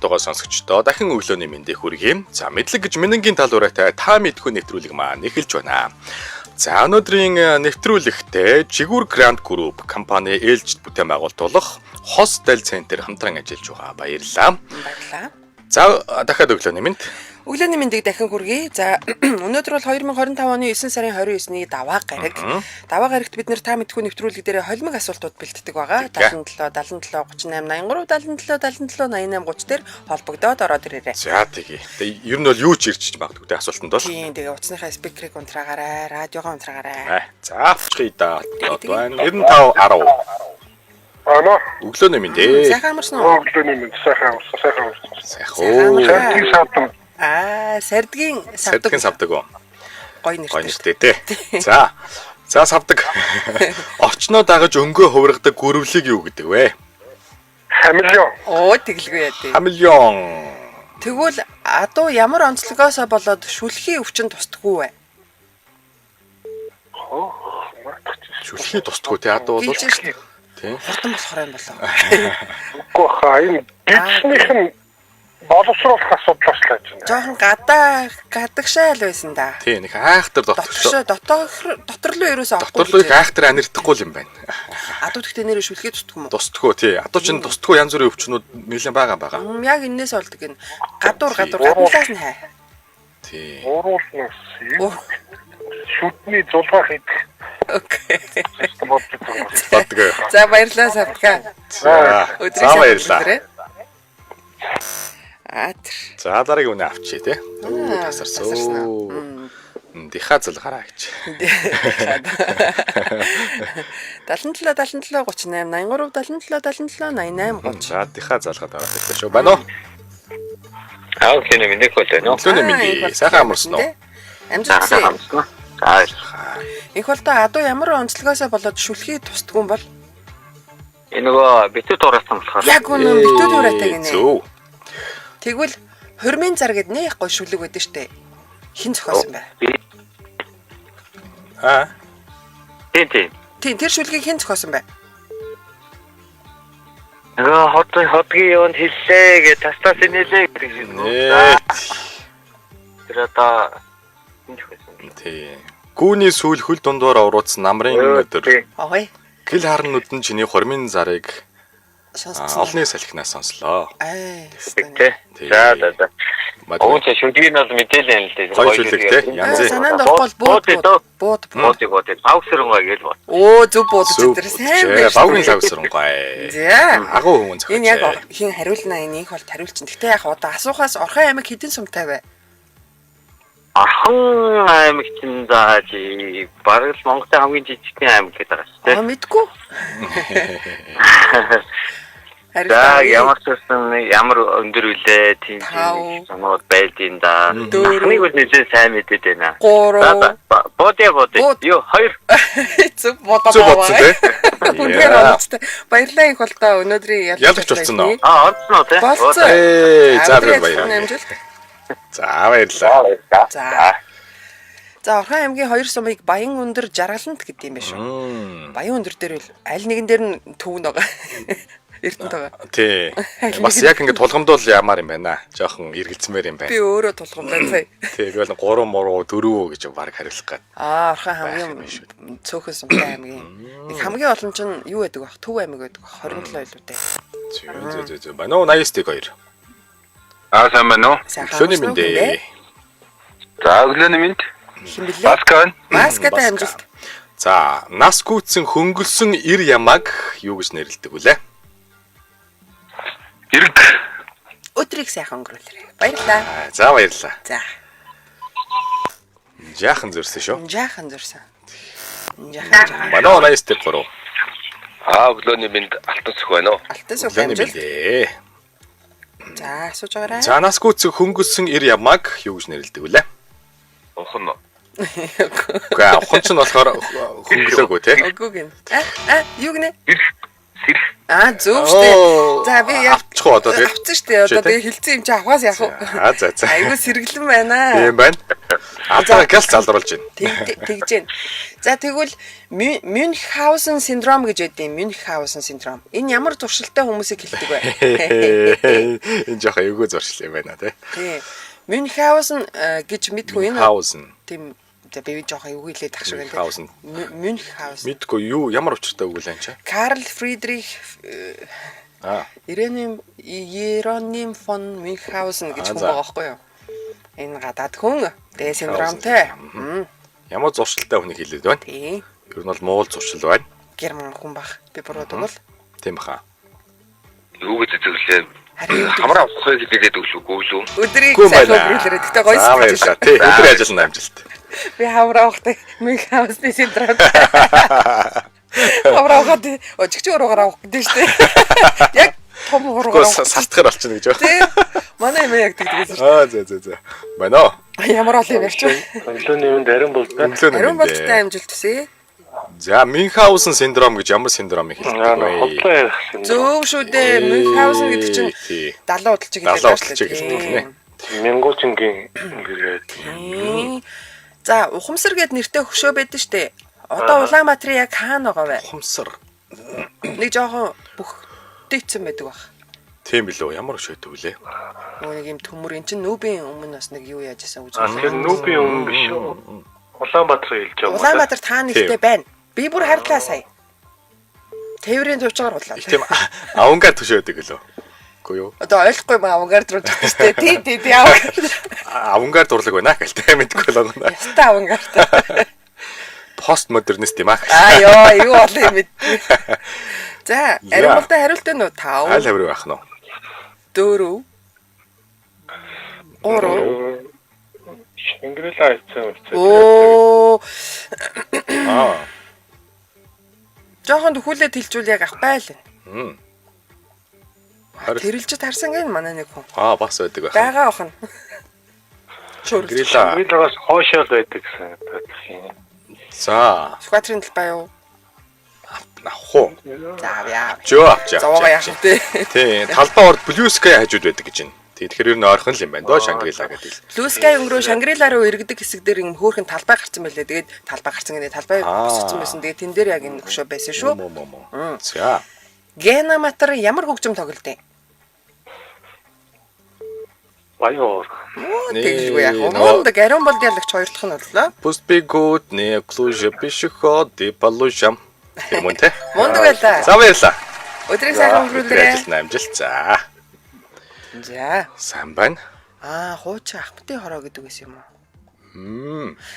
байгаа сонсогчдоо дахин өглөөний мэндийг хүргэе. За мэдлэг гэж Минангийн тал ураатай та мэдхүү нэвтрүүлэг маань эхэлж байна. За өнөөдрийн нэвтрүүлэгтээ Жигүүр Grand Group компани ээлжид бүтээн байгуулалт болох Hostel Center хамтран ажиллаж байгаа. Баярлалаа. Баярлалаа. За дахиад өглөөний мэнд. Өглөөний мэндийг дахин хүргэе. За өнөөдөр бол 2025 оны 9 сарын 29-ний даваа гараг. Даваа гарагт бид нэр та мэдхүү нэвтрүүлэг дээр холимог асуултууд бэлддэг байгаа. 77 77 38 83 77 77 88 30 дээр холбогдоод ороод ирээрэй. За тэгье. Тэгээ ер нь бол юу ч ирчих магадгүй те асуултанд бол. Тийм тэгээ утасныхаа спикерийг унтраагаарай, радиогоо унтраагаарай. За авчихъя да. Одоо байна. 95 10. Ало. Өглөөний мэнд ээ. Сайхан амарсан уу? Өглөөний мэнд сайхан амарсан, сайхан амарсан. Сайхан уу. Сардгийн савдан. Аа, сардгийн савдаг. Сардгийн савдаг уу? Гоё нэртэй. Гоё нэртэй те. За. За савдаг. Орчноо дагаж өнгөө хувиргадаг гүрвлийг юу гэдэг вэ? Хамелеон. Оо, тэгэлгүй яа тий. Хамелеон. Тэгвэл адуу ямар онцлогоосоо болоод шүлхийн өвчин тусдаггүй вэ? Шүлхий тусдаггүй те адуу бол. Гэж шүү. Тий. Хурдан болохоор юм болов. Үгүй хаа энэ гидснийх нь боловсруулах асуудал л байж байна. Жохон гадаа гадагшаа л байсан да. Тий, нэг айхтар дотгошоо. Дотгошоо дотор дотор руу ерөөсөө орохгүй. Дотор руу их айхтар анирдахгүй юм байна. Адуу тэгтээ нэрээ шүлхий тусдаг юм уу? Тусдаггүй тий. Адуу чинь тусдаггүй янз бүрийн өвчнүүд нэлээд байгаа байгаа. Яг энэс болдог энэ. Гадуур гадуур гадналаас нь хай. Тий. Ууруулнаас шүдний зулгаах идэх. Окей. Систем боддог юм. Боддог. За баярлалаа савдгаа. За. За баярлалаа. Аа тэр. За дараагийн үнэ авчи тий. Өө тасарсан. Диха зал гараа гэж. 77 77 38 83 77 77 88 30. За диха залгаад ороод ирлээ шүү. Байна уу? Аа өглөөний мэндийг бол байна уу? Өглөөний мэндийг. Сайхан амарсан уу? Амжилт хүсье. Амарсан уу? За. Их бол та адуу ямар онцлогоосоо болоод шүлхий тусдгүй юм бол? Энэ нөгөө битүү туурасан болохоор. Яг үнэн битүү туураатай гинэ. Зөв. Тэгвэл хурмын зар гэд нэх гой шүлэг байдэн штэ. Хэн зохиосон бэ? Аа. Тийм тийм. Тийм тэр шүлгийг хэн зохиосон бэ? Нөгөө хот хотгийн юунд хэллээ гэж тастаас инээлээ гэдэг шиг. Тэр одоо хэн зохиосон бэ? Тийм. Гүүний сүүл хөл дундуур орууцсан намрын өдөр. Ой. Гэл харан нүдэн чиний хурмын зарыг сонссон. Олны салхинаас сонслоо. Аа. Тэ. За за за. Уун чи шүлгийг нь бол мэдээлэн л дээ. Гоё шүлэг те. Янз. Санаанд орохгүй бол бууд бууд бууд бууд. Лавсэрэнгой гэж бод. Оо зөв буудаж тэр сайн байж. Бавгийн лавсэрэнгой. За. Агуу хүмүүс зохиож. Энэ яг хин хариулнаа энэ инх бол хариулчин. Гэтэ яг одоо асуухаас Орхон аймаг хэдэн сумтай вэ? Орхон аймаг чинь за бараг л Монголын хамгийн жижигхэн аймаг гэдэг байгаа шүү дээ. Аа мэдгүй. За ямар ч байсан ямар өндөр үлээ тийм тийм санууд байлдیں۔ да. Нэг бол нэлээд сайн мэдээд байна. 3 Бодё бодё. Юу 2 зөв бодоо. Зөв бодсон тий. Үнэхээр онцтой. Баярлалаа их бол та өнөөдрийн ялагч болсон уу? Аа онцсон уу тий? Болцсон. Ээ за баярлалаа. Амжилт. За баярлалаа. За. За Орхон аймгийн хоёр сумыг Баян өндөр жаргалант гэдэг юм байна шүү. Баян өндөр дээр бол аль нэгэн дээр нь төв нь байгаа. Эрдэнэт байгаа. Тий. Бас яг ингэ тулгамдуул ямар юм байна. Жохон эргэлзмээр юм байна. Би өөрөө тулгамдаа сая. Тий, би бол 3 муруу 4 гэж баг хариулах гээд. Аа, Орхон хамгийн цөөхөн сумтай аймгийн. Нэг хамгийн олон чинь юу байдаг вэ? Төв аймаг байдаг. 27 илүүтэй. Зөө зөө зөө зөө. Байна уу 89 2. Аа сайн байна уу? Өглөөний мэнд ээ. За өглөөний мэнд. Хэн блэ? Баска байна. Баскатай амжилт. За, нас гүйтсэн хөнгөлсөн ир ямааг юу гэж нэрлэдэг вүлээ? Ирэг. Өдрийг сайхан өнгөрүүлээрэй. Баярлалаа. За баярлалаа. За. Жаахан зөрсөн шүү. Жаахан зөрсөн. Жаахан жаахан. Манай 89 3. Аа өглөөний мэнд алтан сүх байна уу? Алтан сүх Өглөөний амжилт. мэнд ээ. За асууж байгаарай. За нас гүйтсэн хөнгөлсөн ир ямааг юу гэж нэрлэдэг вүлээ? Ухан. Үгүй ээ, ухан ч нь болохоор хөнгөлөөгүй те. Үгүй гин. А юу гинэ? Сэрх. Сэрх. Аа, зөв штэ. За би яг авчих уу одоо тэгээд? Авчихсан штэ. Одоо тэгээ хилцэн юм чи авахаас яах вэ? Аа за за. Айгуу сэргэлэн байна. Тийм байна. Алдраа гал залруулж байна. Тэгж байна. За тэгвэл Мюнхгаузен синдром гэж байдیں۔ Мюнхгаузен синдром. Энэ ямар зуршилтай хүмүүсийг хэлдэг вэ? Энэ жоох эвгүй зуршил юм байна тий. Тий. Мюнхгаузен гэж мэдгүй энэ. Мюнхгаузен. Тийм. За би жоох эвгүй хэлээд ах шиг байна. Мюнхгаузен. Мюнхгаузен. Мэдгүй юу ямар учиртай үг л энэ чи? Карл Фридрих Ироним Иероним фон Мюнхгаузен гэж хүн байгаа байхгүй юу? Энэ гадаад хүн. Дэ синдромтой. Ямар зуршилтай хүнийг хэлээд байна? Тийм. Ер нь бол муул зуршил байна. Герман хүн баг. Би буруу бол. Тийм баха. Юу гэж зөвлөө? Хамраа авахыг хэлээд өглөө лүү. Өдрийг сайхан өнгөрүүлээрэй. Гэтэ гоё сэтгэж байна. Тий, өдрийн ажил нь амжилт. Би хамраа авахтай Мюнхгаузны синдром. Хамраа авахад өчигч уруугаар авах гэдэг шүү дээ. Яг том уруугаар. Гэхдээ салтахаар болчихно гэж байна. Тий. Манай юм яг тэгдэг гэсэн шүү. Аа зэ зэ зэ. Байна уу? Ямар олон юм ярьч вэ? Өглөөний мэнд ариун болтой. Ариун болтой амжилт хүсье. За, Мюнхгаузен синдром гэж ямар синдромыг хэлдэг вэ? Хотлоо ярих синдром. Зөв шүү дээ. Мюнхгаузен гэдэг чинь далайн удалчиг гэдэг. Далайн удалчиг хэлдэг гинэ. Мянгуучингийн гэрээд. За, ухамсар гэд нэртэй хөшөө байдэн штэ. Одоо Улаанбаатарын яг хаана байгаа вэ? Ухамсар. Нэг жоохон бүх дийцэн байдаг баг. Тийм билүү? Ямар хөшөө байдаг вүлээ? Нөгөө нэг юм төмөр эн чинь нүүбийн өмнө бас нэг юу яаж исэн үгүй. Тэр нүүбийн өмнө биш үү? Улаанбаатар хэлж байгаа. Улаанбаатар та нэгтэй байна. Би бүр харлаа сая. Тээврийн төвчгээр худлаа. Тийм авангард төшөө байдаг гэлөө. Үгүй юу? Одоо ойлгохгүй юм авангард руу жигтэй штэ. Тий, тий, тий авангард. Авангард урлаг байна гэлтэй мэдгүй л байгаа. Яста авангард. Постмодернист юм аа. Аа ёо, юу олон юм мэд. За, ариун болтой хариулт нь 5. Аль хаврыг байх нь вэ? 4 3 Шангрила айцсан үстэй. Оо. Аа. Жохон төхүүлээд хэлжүүл яг авах байл. Тэрэлжид харсан гэн манай нэг хүн. Аа, бас байдаг байх. Байгаа ах нь. Шангрила. Шангрилагаас хоошоо л байдаг гэсэн бодлох юм. За. Сүхбаатарын талбай юу? Авах уу? За авъя. Жөө авчаа. Зовоогоо яах вэ? Тий, талбай орд Blue Sky хажууд байдаг гэж байна. Тий, тэгэхээр ер нь ойрхон л юм байна доо Шангрила гэдэг л. Blue Sky өнгөрөө Шангрила руу иргэдэг хэсэг дээр юм хөөхөн талбай гарсан байлээ. Тэгээд талбай гарсан гэнэ талбай босгоцсон байсан. Тэгээд тэн дээр яг энэ хөшөө байсан шүү. За. Генаматар ямар хөгжим тоглолт юм? Баян уур. Тэгэлгүй яах вэ? Мундаг ариун болд ялагч хоёр дахь нь боллоо. Пусть бегут не клужа пешеходы по лужам. Тэр мөн те. Мундаг байлаа. За баярлалаа. Өдрийг сайхан өнгөрүүлээрэй. Ажил амжилт. За. За. Сайн байна. Аа, хуучин Ахмадын хороо гэдэг байсан юм уу?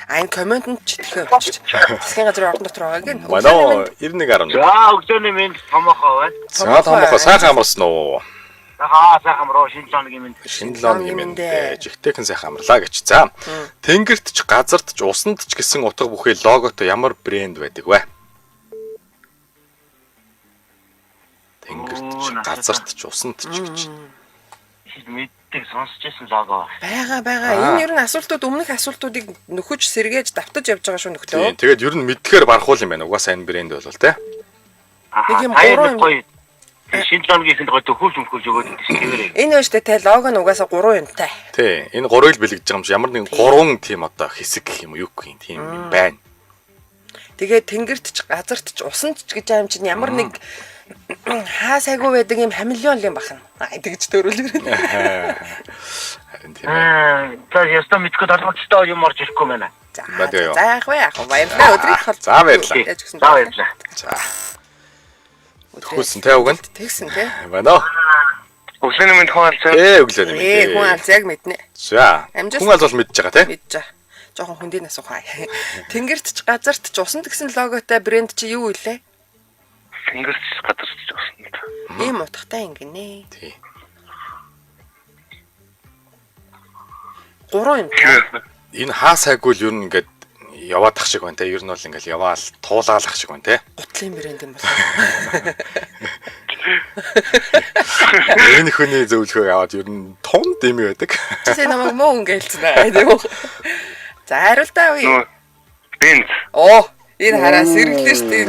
Аа, энэ комментэнд ч итгэх болчих. Засгийн газрын ордон дотор байгааг нь. Манай 91.1. За, өглөөний мэнд томоохоо байна. За, томоохоо сайхан амарсан уу? Аа, сайхан амруу шинэ 7 хоногийн мэнд. Шинэ 7 хоногийн мэнд. Жигтэйхэн сайхан амарлаа гэж. За. Тэнгэрт ч, газарт ч, усанд ч гэсэн утга бүхий логотой ямар брэнд байдаг вэ? Тэнгэрт ч, газарт ч, усанд ч гэж. Мэддэг сонсч байсан лого. Байгаа. Энэ ер нь асуултууд өмнөх асуултуудыг нөхөж сэргээж давтаж явж байгаа шүү нөхдөө. Тийм. Тэгээд ер нь мэдхээр барахуул юм байна. Угаасаа энэ брэнд бол те. Нэг юм гурван гоё. Шинэ 7 хоногийн эхэнд гоё төхөөлж мөхөөлж өгөөд байдаг шүү дээ. Энэ байна шүү дээ те лого нь угаасаа гурван юмтай. Тий. Энэ гурыг л бэлгэж байгаа юм чи ямар нэгэн гурван тийм одоо хэсэг гэх юм уу юу гэх юм тийм юм байна. Тэгээд тэнгэрт ч, газарт ч, усанд ч гэж аим чинь ямар нэг хаа сайгүй байдаг юм хамелеон юм бахна. Аа тэгж төрүүлэр. Харин тийм ээ. За ястаа мэдгүй долгоцтой юм орж ирэхгүй байна. За яах вэ яах вэ? Баярлалаа. Өдрийг хол. За баярлалаа. За баярлалаа. За. Төхүүлсэн те уг нь. Тэгсэн те. Байна уу? Өглөөний мэнд хүн алзаа. Өглөөний мэнд. Хүн алз яг мэднэ. За. Хүн алз бол мэдж байгаа те. Мэдж байгаа. Жохон хүндийн асуух аа. Тэнгэрт ч, газарт ч, усанд гэсэн логотой брэнд чи юу илээ? Тэнгэрт ч, газарт ч, усанд. Ийм утгатай ингэнэ. Тий. Гурван юм. Энэ хаа сайгүй л ер нь ингээд яваад ах шиг байна те. Ер нь бол ингээл яваал туулаал ах шиг байна те. Гутлын брэнд юм болоо. Энэ хүний зөвлөгөөг аваад ер нь тунд юм байдаг. Чи сая намайг муу өнгөлцөн аа. Тийм үү? За хариултаа авъя. Бенз. Оо, энэ хараа сэргэлээ шүү дээ.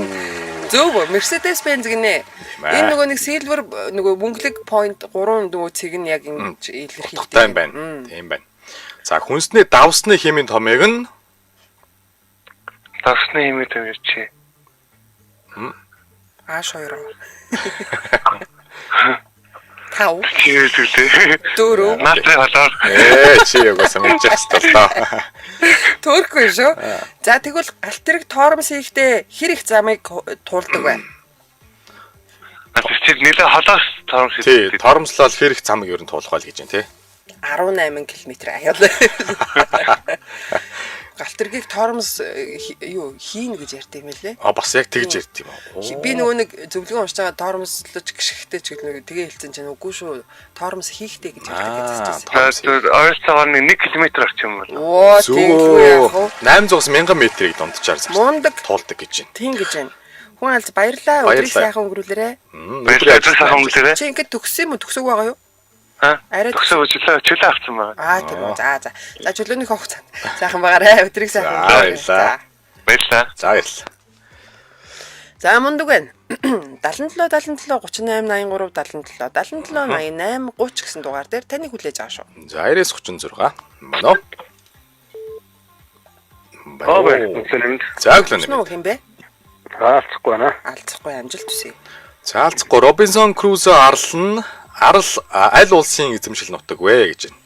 Зөв Mercedes Benz гинэ. Энэ нөгөө нэг silver нөгөө мөнгөлөг point 3 нөгөө цэг нь яг ингэж илэрхийлдэг. Утгатай юм байна. Тийм байна. За, хүнсний давсны химийн томьёог нь Давсны химийн томьёо чи. Ааш 2. 5 Чи юу зүйлээ? 4 Натрий холоор. Чи угаасаа мэдчих хэвээр л доо. Төрөхгүй шүү. За, тэгвэл галт тэрэг тоормос хийхдээ хэр их замыг туулдаг вэ? Тэр чи нэлээ холоос торомс Тий, торомслол хэр их замыг ер нь туулах байл гэж байна тий. 18 км аяал. Галт тэргийг тоормос юу хийн гэж ярьд юм лээ. А, бас яг тэгж ярьд юм уу? Би нөгөө нэг зөвлөгөө уншиж байгаа тоормослож гიშгхтэй ч гэх нэг тэгээ хэлсэн чинь үгүй шүү. Тоормос хийхтэй гэж ярьдаг гэж хэлсэн. Ойролцоогоор 1 км орчим бол. Оо, тиймгүй яах вэ? 800-аас 1000 метрийг дунджаар зарц. Мундаг. Туулдаг гэж байна. Тийм гэж байна. Хүн алз, баярлаа. Өдрийг сайхан өнгөрүүлээрэ. Баярлалаа, өдрийг сайхан өнгөрүүлээрэ. Чи ингээд төгссөн юм уу? Төгсөөг байгаа юу? Арай төгсөө, чөлөө авсан байна. Аа, тийм үү. За за. За, чөлөөнийхөө хугацаанд сайхан байгаарай. Өдрийг сайхан өнгөрүүлээрэ. За. Баярлалаа. За, баярлалаа. За, мундаг байна. 77 77 38 83 77 77 88 30 гэсэн дугаар дээр таныг хүлээж аваа шүү. За, 9936. Мано. Аа, баярлалаа. За, өглөө. Нүү хэм бэ? Алцахгүй байна. Алцахгүй, амжилт хүсье. За, алцахгүй. Робинсон Крузо арал нь арал аль улсын эзэмшил нутаг вэ гэж байна.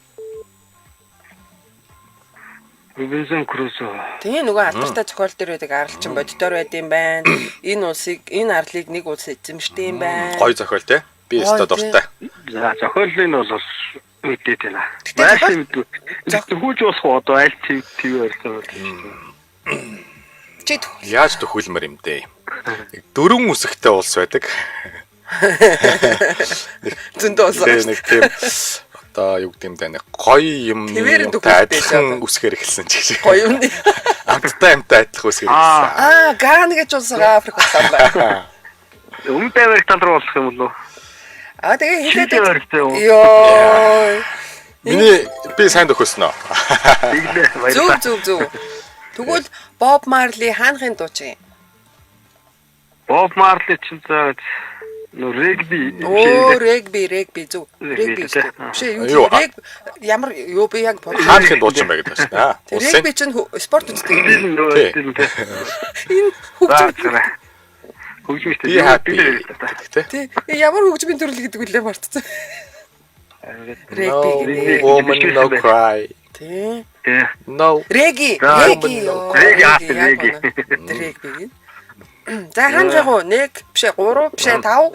Робинсон Крузо. Тийм, нөгөө алдартай зохиол дээр байдаг арал чинь боддоор байд юм байна. Энэ улсыг, энэ арлыг нэг улс эзэмшдэг юм байна. Гоё зохиол те. Би өстой дуртай. За, зохиолын бол мэдээд байна. Байшин мэдүү. Төхүүлж болох уу одоо аль төв ойролцоо. Чи яаж төхүүлмээр юм дээ? Дөрвөн үсгтэй улс байдаг. Зөндөө улс. Нэг тийм одоо юу гэдэг юм бэ, нэг гоё юм адилхан үсгээр эхэлсэн ч гэж. Гоё юм. Амттай амттай адилхан үсгээр эхэлсэн. Аа, Гана гэж улс байгаа, Африк улс байна. Өмнөд Америк тал руу болох юм болов уу? Аа, тэгээ хэлээд. Йоо. Миний би сайн төхөөснө. Тэглээ. Зөв зөв зөв. Тэгвэл Боб Марли хаанхын дуучин юм? Боб Марли чинь за нөө регби. Оо, регби, регби зөв. Регби шүү. Биш юу, рег ямар юу, би яг хаанхын дуучин бай гэдэг байна. Регби чинь спорт үздэг. Энэ хөгжим. Хөгжим шүү дээ. Тий. Ямар хөгжмийн төрөл гэдэг үлээ мартсан. Регби гэдэг. Woman no cry. Тий. No. Реги. Реги. Реги, реги. Регби. За, хаан яг уу 1 биш 3 биш 5 4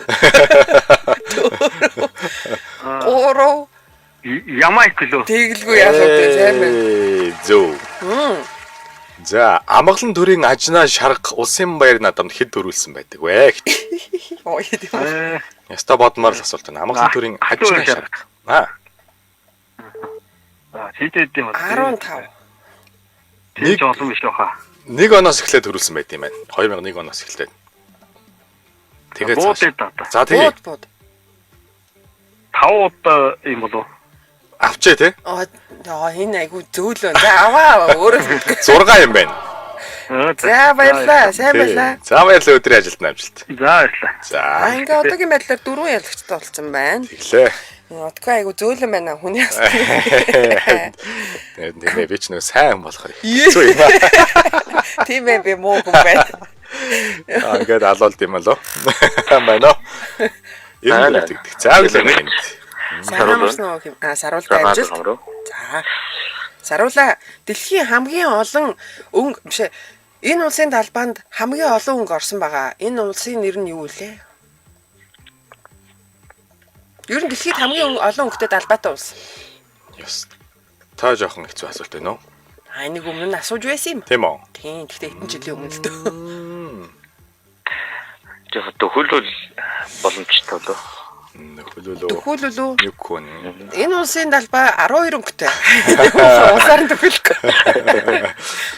3 Ямайк лөө. Тэгэлгүй яах вэ, сайн байна. Зөв. За, амгалан төрийн ажнаа шарга улсын баяр наадамд хэд төрүүлсэн байдаг вэ гэж. Ой, тийм. Яста бодмоор л асуулт байна. Амгалан төрийн ажнаа шарга. Аа. Аа, шийдээд юм. 15. Нэг олон биш баха. Нэг оноос эхлээд төрүүлсэн байт юм байна. 2001 оноос эхлээд. Тэгээд за, тэгээ. Бууд. 5 удаа юм болов. Авчээ те. Аа, энэ айгу зөөлөн. За, аваа өөрөө. 6 юм байна. За, баярлалаа. Сайн байлаа. За, баярлалаа, өдрийн ажилд амжилт. За, баярлалаа. За. Ингээ одоогийн байдлаар 4 ялагчтай болсон байна. Тэглээ. Одгүй айгу зөөлөн байна хүний асуу. Нэ, би ч нэг сайн хүн болохоор хэцүү юм аа. Тийм ээ, би муу хүн байна. Аа, ингээд алуулд юм болов. Байна уу? Ер нь тэгдэг. За, өглөө нэгэнд. Саруулсан уу юм? Аа, саруултай амжилт. За. Саруулаа, дэлхийн хамгийн олон өнгө биш ээ. Энэ улсын талбанд хамгийн олон өнгө орсон байгаа. Энэ улсын нэр нь юу вэ? Ер нь дэлхийд хамгийн олон өнгөтэй далбаатай улс. Ёс. Та жоохон хэцүү асуулт байна уу? Аа, энийг өмнө нь асууж байсан юм. Тийм үү? Тийм. Гэхдээ хэдэн жилийн өмнө л дөө. Жоохон төхөлөл боломжтой болов. Нөхөлөлөө. Төхөөлөл үү? Юкон. Энэ улсын далбай 12 өнгөтэй. Улсаар нь төхөлөхгүй.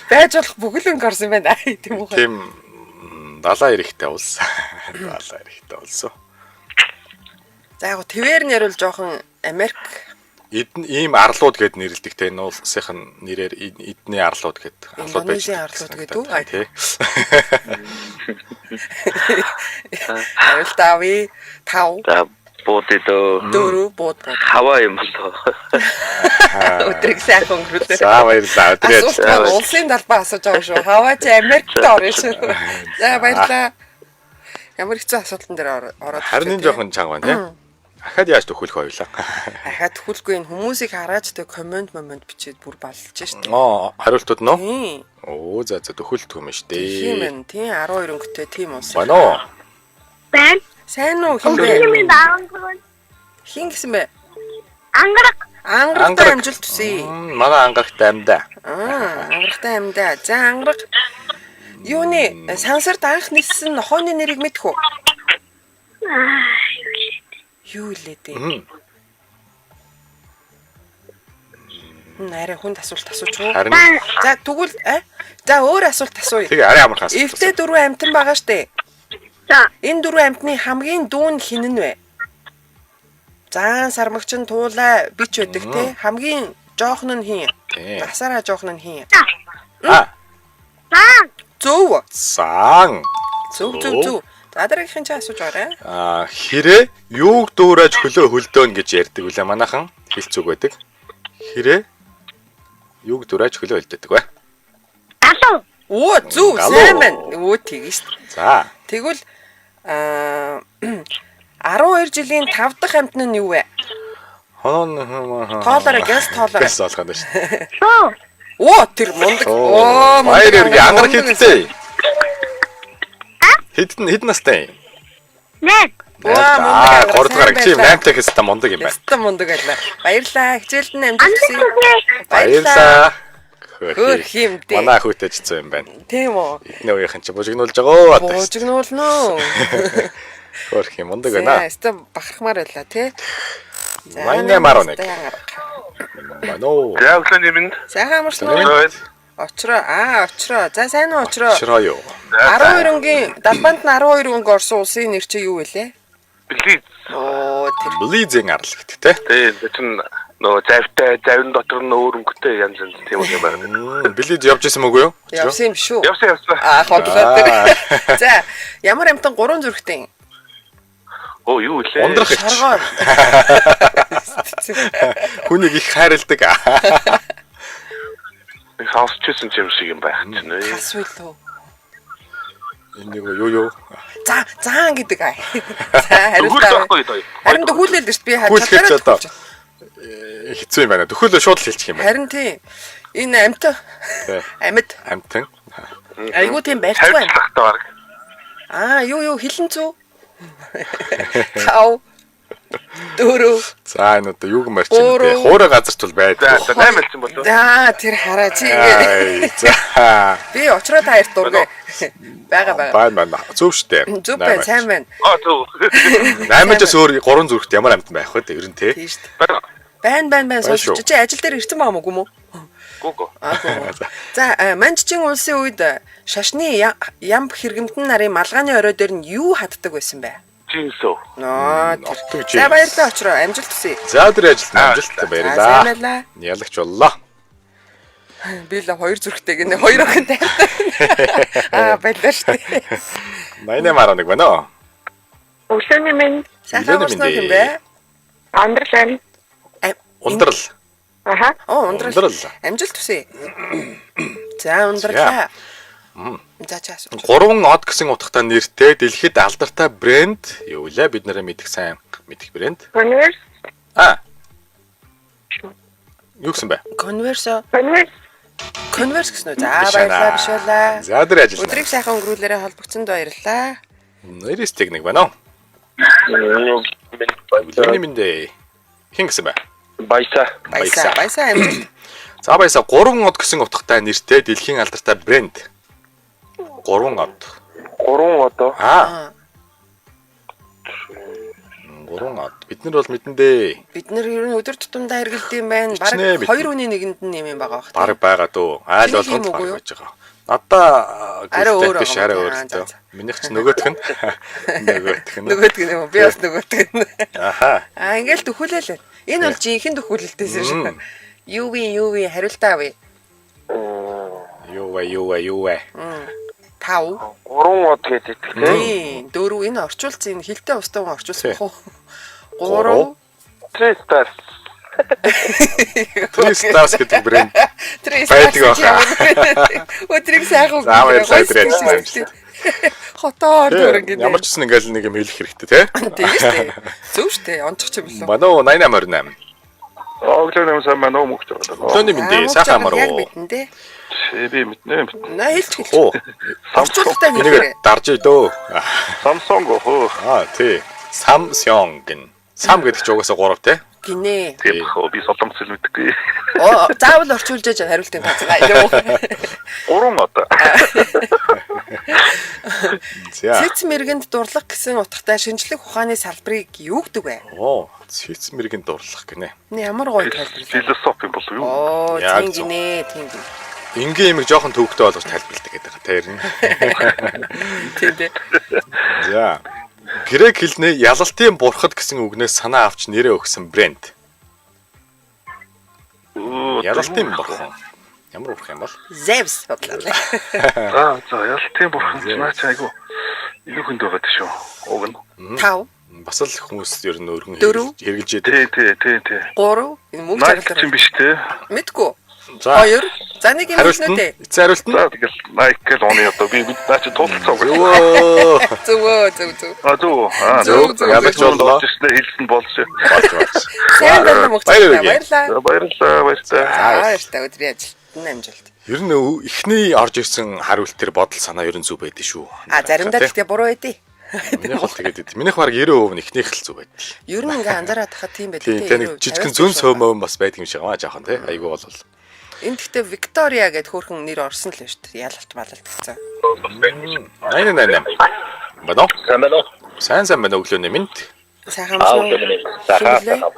Байж болох бүхэл өнгө орсон байна. Тийм үү? Тийм, далайн эрэгтэй улс. Далайн эрэгтэй улс. За, яг твээр нь ярил жоохон Америк Эдэн ийм арлууд гэд нэрлэдэг те энэ улсынх нь нэрээр эдний арлууд гэд арлууд байж. Индонезийн арлууд гэдэг үү? Тий. Хариулт авъя. 5. За бууд дөө. 4 бууд. Хаваа юм болоо. Өдрийг сайхан өнгөрүүлээ. За баярлалаа. Өдрийн Асуулт маань улсын талбай асууж байгаа шүү. Хаваа чи Америкт орно шүү. За баярлалаа. Ямар хэцүү асуултан дээр ороод. Харин энэ жоохон чанга байна тий. Ахаад яаж төхүүлэх хоёлаа. Ахаад төхүүлэхгүй энэ хүмүүсийг хараач тэ коммент момент бичээд бүр баллж штэ. Аа хариултууд нөө? Оо за за төхүүлдэг юм штэ. Тийм ээ. Тийм 12 өнгөтэй тийм улс. Байна уу? Байна. Сайн уу хин бэ? Хин гэсэн бэ? Ангараг. Ангарагтай амжилт хүсье. Манай ангарагтай амьдаа. Аа, ангарагтай амьдаа. За ангараг юуны сансарт анх ниссэн нохооны нэрийг мэдэх үү? Юу лээ дээ? Арай хүнд асуулт асууч уу? За тэгвэл за өөр асуулт асууя. Тэгээ арай амархан асуулт. Эвтэй дөрвөн амьтан байгаа штэ. За. Энэ дөрвөн амьтны хамгийн дүүн хин нь вэ? Заан сармагчин туулай бич байдаг те. Хамгийн жоохон нь хин? Насаараа жоохон нь хин? Аа. Заан. Зөв. Заан. Зөв зөв зөв. За дараагийнхан чи асууж байгаарай. Аа хэрэг юуг дуурайж хөлөө хөлдөөн гэж ярьдаг үлээ манайхан хэлц үг байдаг. Хэрэг юуг дуурайж хөлөө хөлдөөдөг вэ? Галуу. Оо зөв сайн байна. Өө тэгэн шүү дээ. За. Тэгвэл аа 12 жилийн 5 дахь амьтан нь юу вэ? Хонон тоолоорой, гяс тоолоорой. Гяс тоолох юм шүү дээ. Оо тэр мундаг. Оо мундаг. Баяр хүргэе. Ангараг хэдтэй? Хэдэн настай? 8. Аа, 3 дугаар чи 8-тай гэхээс та мундаг юм байна. Ястан мундаг байлаа. Баярлалаа. Хичээлд нь амжилт хүсье. Баярлалаа. Хөөх юм дээ. Манай хүүтэй ч зөө юм байна. Тийм үү. Эдний үеийнхэн чи бужигнуулж байгаа. Бужигнуулнаа. Хөөх юм мундаг байна. Ястан бахархмаар байлаа тий. 88.1. Байна уу? За өглөөний минь. Сайхан амарсан уу? Очроо. Аа, очроо. За сайн уу очроо. Очроо юу? 12 өнгийн далбанд нь 12 өнгө орсон улсын нэр чи юу вэ? Близ. Оо тэр. Близийн арал гэдэг те. Тийм, тэр чинь нөгөө завтай, завин дотор нь өөр өнгөтэй янз янз тийм юм байна. Близ явж исэн мөгүй юу? Явсан юм шүү. Явсан. Аа, хотлоо тэр. За, ямар амьтан 3 зүрхтэй юм? Оо, юу лээ? Ундрах их. Шоргоор. Хүнийг их хайрладаг. Нэг сонсч ирсэн юм шиг юм байх чинь ээ. Тас үлээ. Энэ нэг юу? За, заан гэдэг аа. За, хариултаа. Харин төхүүлэл шүү дээ. Би чадлаараа одоо хэцүү юм байна. Төхөөлөө шууд л хэлчих юм байна. Харин тийм. Энэ амьтан. Амьд. Амьтан. Айгуу тийм барьцгүй юм. Баг. Аа, юу хилэн зүү. 5 4. За энэ одоо юуг марч юм бэ? Хуурай газарч бол байдаг. За 8 хэлсэн болов. За тэр хараа чи ингэ. За. Би очроо та хоёрт дургүй. Бага. Байна. Зөв штэ. Зөв байна, сайн байна. Аа зөв. 8-аас өөр 3 зүрхт ямар амьтан байх вэ? Ер нь те. Тийм штэ. Байна сонсч чи ажил дээр ирсэн баа мó үгүй мө? Гүг. За Манжчин улсын үед шашны ямб хэрэгмтэн нарын малгааны орой дээр нь юу хаддаг байсан бэ? Жинсөө. Ноо. За баярлалаа очроо. Амжилт хүсье. За өдрийн ажилд амжилт баярлалаа. Ялагч боллоо. Би л хоёр зүрхтэй гинэ хоёр охин тайртай. Аа баярлалаа шүү дээ. 88.1 байна уу? Өглөөний минь. Сайхан амарсан юм бэ? Ундрал байна. Ундрал. Аха. Оо ундрал. Амжилт хүсье. За ундралаа. За чи асууж. 3 од гэсэн утгатай нэртэй дэлхийд алдартай брэнд юу лээ? Бид нараа мэдэх сайн мэдэх брэнд. Converse. Аа. Юу гэсэн бэ? Converse. Converse. Converse гэсэн үү? За баярлалаа биш байлаа. За өдөр ажил. Өдрийг сайхан өнгөрүүлээрэ холбогдсонд баярлалаа. Нэрээс техник байна уу? Өглөөний мэнд. Хэн гэсэн бэ? Баяса. Баяса. Баяса амжилт. За баяса 3 од гэсэн утгатай нэртэй дэлхийн алдартай брэнд. 3 од. 3 од уу? Аа. 3 од. Бид нар бол мэдэн дээ. Бид нар ер нь өдөр тутамдаа хэрэгэлдэг юм байна. Бараг 2 хүний нэгэнд нь юм байгаа бах. Бараг байгаа дөө. Айл болгонд бараг байж байгаа. Надаа Арай өөр гүлтэй биш байгаа арай юм өөр тий. л дөө. За, за. Минийх ч нөгөөх нь. Нөгөөх нь. Нөгөөдг нь юм уу? Би бас нөгөөдг нь. Аха. Аа ингээл дөхүүлээ л. Энэ бол жинхэнэ дөхүүлэлтээс шүү. Юу вэ? Юу вэ? Хариултаа авъя. Юу вэ? Юу вэ? Юу вэ? 5. 3 од гэдэг тий. Тийм. 4 энэ орчуулсан энэ хилтэй устай хүн орчуулсан Тий. бах уу? 3 Three stars. Three Stars гэдэг брэнд. Three Байдаг Stars баха. ямар өдрийг сайхан За, баярлалаа, өдрийн ажилд амжилт. Хотоор дөрөн гинэ. Ямар ч гэсэн ингээл нэг юм хэлэх хэрэгтэй тий. Тийм шүү дээ. Зөв шүү дээ. Онцох юм билүү. Мануу 8828. Өглөөний мэнд сайн байна уу мөгч байгаа. Өглөөний мэнд сайхан амар Яг уу. мэдэн дээ. Би мэднэ мэднэ. На хэлж хэлж. Оо. Орчуулгатай хэлээрэй. Энийг дарж дөө. Samsung хөө. Аа тий. Samsung гин. Сам гэдэг чи угаасаа 3 тий. Гинэ. Тийм хөө би солонгос хэл мэдэхгүй. Оо заавал орчуулж яж хариултын тооцоо. Юу. 3 од. За. Цэц мэргэнд дурлах гэсэн утгатай шинжлэх ухааны салбарыг юу гэдэг вэ? Оо, цэц мэрэгэн дурлах гинэ. Энэ ямар гоё тайлбарлаа. Философи юм болов юу? Оо, Яг тийм зөв. гинэ, тийм гинэ. Энгийн юмыг жоохон төвөгтэй болгож тайлбарладаг гэдэг та ер нь. Тийм дээ. За. Грек хэлний ялалтын бурхад гэсэн үгнээс санаа авч нэрээ өгсөн брэнд. Ялалтын бурхан. Ямар бурхан юм бол? Зевс бодлоо. За за ялалтын бурхан ч наа чи айгу илүү хүнд байгаа шүү. Уг нь. 5 Бас л хүмүүс ер нь өргөн Дөрөв. хэрэгжилж яадаг. Тий тий тий тий. 3 энэ мөнгө Nike чагалдар. ч юм биш те. Мэдгүй. За. 2. За нэг юм Хариулт нь хэлнэ үү? эцсийн хариулт нь За тэгэл Nike л оны одоо би наа чи тулцаа. Өвөө. Зөвөө, зөв зөв. А зөв. А Зөв, зөв, Ялагч боллоо. Хэлсэн болж. Болж болж. Сайн байна уу мөнгө Баяр чагалдар. хүргэе. Баярлалаа. За баярлалаа баяртай. Аа, баяртай өдрийн ажилд нь амжилт. Ер нь эхний орж ирсэн хариулт төр бодол санаа ер нь зөв байдэн шүү. А заримдаа гэхдээ буруу байдیں۔ Минийх бол тэгээд байд. Минийх баг 90% нь эхнийх л зөв байдیں. Ер нь ингээ анзаараад тахад тийм байдаг Тийм те, тэ нэг 90%, жижигхэн 50% зүүн сөөмөө бас байдаг юм шиг аа жоохон тий. Айгуу бол. Энэ гэхдээ Виктория гэд хөөрхөн нэр орсон л байна шүү дээ. Ялалт малалт гэсэн. 888. Бано. Сайн байна уу? Сайн сайн байна өглөөний мэнд. Сайхан амсан уу? Сайхан. Хин блэ?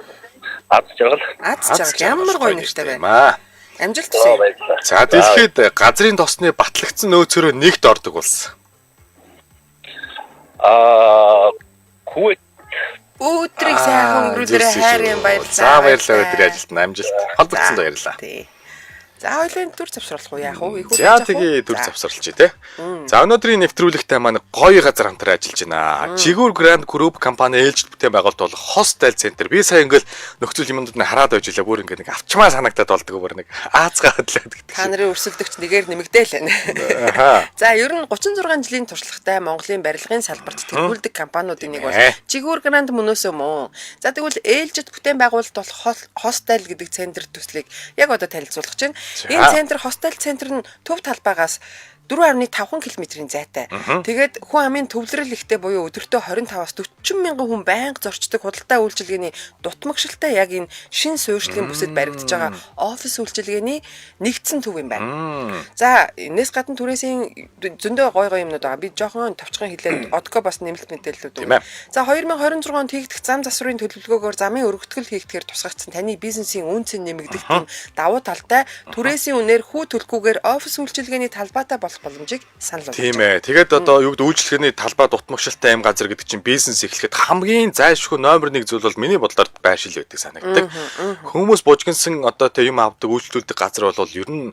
Аз жаргал. Аз жаргал ямар гоё нэртэй байна. байна. Амжилт хүсье. Баярлалаа. За дэлхийд газрын тосны батлагдсан нөөцөөрөө нэгт ордог болсон. Аа Күвэйт Өдрийг сайхан өнгөрүүлээрэй хайр юм баярлалаа. За баярлалаа өдрийн ажилд нь амжилт. Холбогдсонд баярлалаа. Тий. За хоёлын төр завсруулах уу яах вэ? Их За тэгээ төр завсарлаж тий. За өнөөдрийн нэвтрүүлэгтээ маань гоё газар хамтран ажиллаж байна. Жигүүр Grand Group компани ээлжид бүтээн байгуулалт болох Hostel Center. Би сая ингээл нөхцөл юмнууд нь хараад байж илаа бүр ингээ нэг авчмаа санагдаад болдгоо бүр нэг аазгаа хөдлөөд гэдэг. Та нарын өрсөлдөгч нэгээр нэмэгдээл байна. Аха. За ер нь 36 жилийн туршлагатай Монголын барилгын салбарт тэргүүлдэг компаниудын нэг бол Тийм ээ. Жигүүр Гранд мөнөөсөө мөн. За тэгвэл ээлжид бүтээн байгуулалт болох Hostel гэдэг центр төслийг яг одоо танилцуулах чинь. Энэ центр Hostel центр нь төв талбайгаас 4.5 км-ийн зайтай. Тэгээд хүн амын төвлөрөл ихтэй буюу өдөртөө 25-аас 40 мянган хүн байнга зорчдог худалдаа үйлчилгээний дутмагшилтай яг энэ шин суурьшлийн бүсэд баригдаж байгаа офис үйлчилгээний нэгдсэн төв юм байна. За энэс гадна түрээсийн зөндөө гой гой юмнууд байгаа. Би жоохон товчхон хэлээд Одко бас нэмэлт мэдээллүүд Тийм ээ. өгнө. За 2026 онд хийгдэх зам засварын төлөвлөгөөгөөр замын өргөтгөл хийгдэхээр тусгагдсан таны бизнесийн үн цэн нэмэгдэх тийм давуу талтай түрээсийн үнээр хүү төлөхгүйгээр офис үйлчилгээний талбайтай болох боломжийг санал болгож Тийм ээ. Тэгээд одоо юу гэдэг үйлчлэгээний талбай дутмагшилтай юм газар гэдэг чинь бизнес эхлэхэд хамгийн зайлшгүй номер 1 зүйл бол миний бодлоор байршил байдаг санагддаг. Хүмүүс бужигнсан одоо тэ юм авдаг үйлчлүүлдэг газар бол ер нь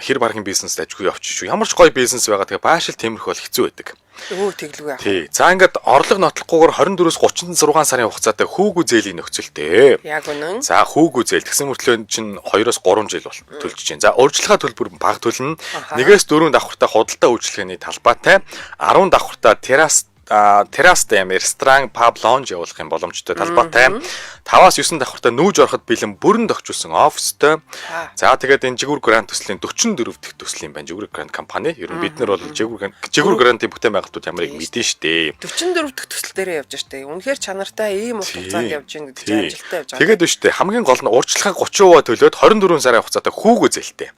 хэр баргийн бизнес ажгүй явчих шүү. Ямар ч гоё бизнес байгаа тэгээ байршил тиймэрхүү бол хэцүү байдаг. Өө тэглгүй яах. Тий. За ингээд орлого нотлохгүйгээр 24-өөс 36 сарын хугацаатай хүүгүү зээлийн нөхцөлтэй. Яг үнэн. За хүүгүү зээл тэгсэн мөртлөө чинь 2-оос 3 жил бол төлж чинь. За урьдчилгаа төлбөр бага төлнө. 1-ээс 4 давхартаа худалдаа үйлчилгээний талбайтай 10 давхартаа террас террас дэм ресторан, паб, лаунж явуулах юм боломжтой талбайтай. 5-аас 9 давхартаа нүүж ороход бэлэн бүрэн тохижуулсан офистой. За тэгээд энэ Жигүүр Гранд төслийн 44 дахь төсөл юм байна. Жигүүр Гранд компани. Ер нь бид нар бол Жигүүр Грандын бүтээн байгуулалтууд ямарыг мэдэн штэ. 44 дахь төсөл дээрээ явж штэ. Үнэхээр чанартай ийм урт хугацаанд явж гин гэдэг чинь амжилттай явж байгаа. Тэгээд биш үү хамгийн гол нь урьдчилгаа 30% төлөөд 24 сарын хугацаатай хүүгөө зээлтэй.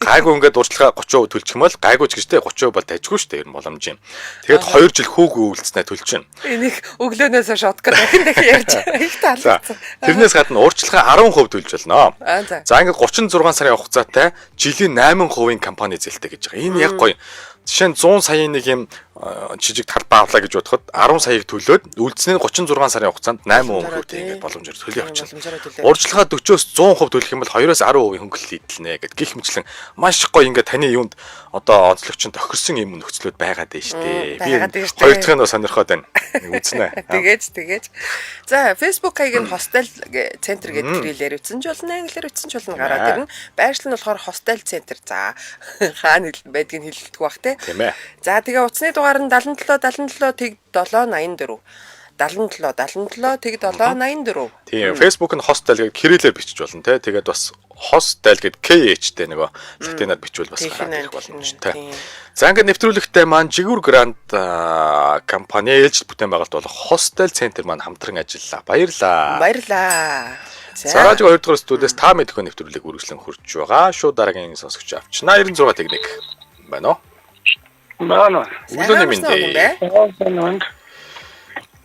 Гайгүй ингээд урьдчилгаа 30% төлчих юм бол гайгүй ч гэж те 30% бол дайжгүй шүү дээ ер нь боломж юм. Тэгээд 2 жил хүүгүй үйлдснээ төлчихнө. Энийг өглөөнөөс шотко дахин дахин ярьж их За таалагдсан. тэрнээс гадна урьдчилгаа 10% төлж болно. Аа, за. За ингээд 36 сарын хугацаатай жилийн 8% компани зээлтэй гэж байгаа. Энэ яг гоё. Жишээ нь 100 саяын нэг юм жижиг талбай авлаа гэж бодоход 10 саяыг төлөөд үлдсэний 36 сарын хугацаанд 8% хүүтэй ингээд боломжоор төлөө Тийм, боломжоор явчихна. төлөө. Урьдчилгаа 40-оос 100% төлөх юм бол 2-оос 10% хөнгөлөлт эдлэнэ гэд гих мэтлэн маш гоё ингээд таны юунд одоо онцлогч нь тохирсон юм нөхцлүүд байгаад байна шүү дээ. Би Байгаад байна шүү дээ. хоёр дахь нь сонирхоод байна. Нэг үзнэ. Тэгээж тэгээж. За Facebook хаяг нь hostel центр гэдэг кириллээр үтсэн ч болно, англиар үтсэн ч болно гараад ирнэ. Байршил нь болохоор hostel центр. За хаана байдгийг хэлэлдэггүй бах те. Тийм ээ. За тэгээ утасны дугаар нь 77 77 тэг 7 84. 77 77 тэг 7 84. Тийм, Facebook нь hostel гэдэг кириллээр бичиж болно те. Тэгээд бас hostel гэдэг KH-тэй нөгөө латинаар бичвэл бас Тийм, гараад ирэх тийм, боломжтой. тийм. За ингээд нэвтрүүлэгтээ маань Жигүүр Гранд компани ээлжид бүтээн байгуулалт болох Hostel Center маань хамтран ажиллалаа. Баярлалаа. Баярлаа. За радио 2 дугаар студиэс та мэдхөө нэвтрүүлгийг үргэлжлэн хүрч байгаа. Шууд дараагийн сонсогч авчна. 96 техник байна уу? Байна. Өглөөний мэнд. Байна.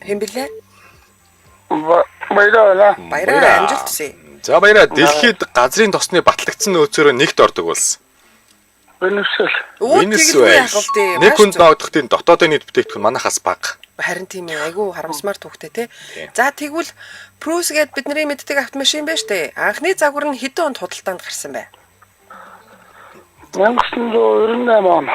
Хэн блэ? Баярлалаа. Баяраа амжилт хүсье. За баяраа. Дэлхийд газрын тосны батлагдсан нөөцөөрөө нэгт ордог болсон. Венесуэл. Өө тэгэлгүй яах вэ? Нэг Маш хүнд зөв. ноогдохдын дотоодын нийт бүтээгдэхүүн манайхаас бага. Харин тийм ээ, айгүй харамсмаар түүхтэй те. Тийм. За тэгвэл Прус гээд бидний мэддэг автомашин байна штэ. Анхны загвар нь хэдэн онд худалдаанд гарсан бэ? 1998 он.